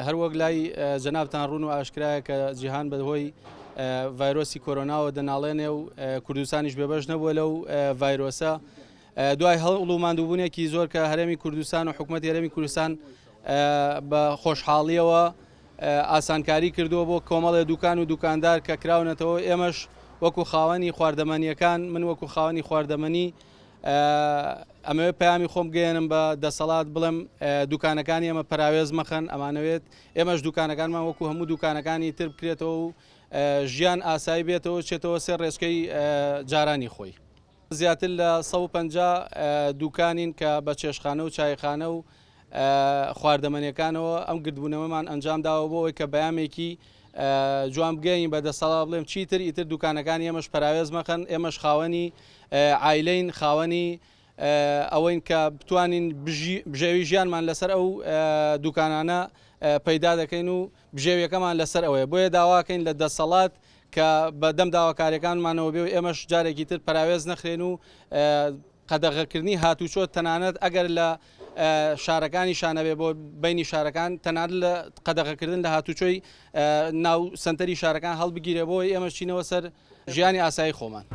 هەروەک لای جەنابتان ڕوون و ئاشکرایە کە جیهان بەهۆی ڤایرۆسی کۆرۆناوە دەناڵێنێ و کوردستانیش بێبەش نەبووە لەو ڤایرۆسە دوای هەوڵ و ماندووبوونێکی زۆر کە هەرێمی کوردستان و حکوومەت هەرێمی کوردستان بە خۆشحاڵیەوە ئاسانکاری کردووە بۆ کۆمەڵێ دوکان و دوکاندار کە کراونەتەوە ئێمەش وەکو خاوەنی خواردەمەنیەکان من وەکو خاوەنی خواردەمەنی ئەمەوێت پەیامی خۆم بگەیەنم بە دەسەڵات بڵێم دوکانەکانی ئێمە پەراوێز مەخەن ئەمانەوێت ئێمەش دوکانەکانمان وەکو هەموو دوکانەکانی تر بکرێتەوە و ژیان ئاسایی بێتەوە چێتەوە سێ ڕێچکەی جارانی خۆی. زیاتر لە 150 دوکانین کە بە چێشخانە و چایخانە و خواردەمەنیەکانەوە ئەم گردبوونەوەمان ئەنجام داوە بۆ ئەوەی کە بەیامێکی جوان بگەین بە دەسەڵات بڵێم چیتر ئیتر دوکانەکانی ئێمەش پەراوێز مەخەن ئێمەش خاوەنی عایلەین خاوەنی ئەوەین کە بتوانین بژێوی ژیانمان لەسەر ئەو دوکانانە پەیدا دەکەین و بژێویەکەمان لەسەر ئەوەیە بۆیە داواکەین لە دەسەڵات کە بە دەم داواکاریەکانمانەوە بێ و ئێمەش جارێکی تر پەراوێز نەخرێن و قەدەغەکردنی هاتوچۆ تەنانەت ئەگەر لە شارەکانی شانەبێ بۆ بینی شارەکان تەنانەت لە قەدەغەکردن لە هاتوچۆی ناو سنتەری شارەکان هەڵبگیرێ بۆ ئێمەش چینەوە سەر ژیانی ئاسایی خۆمان.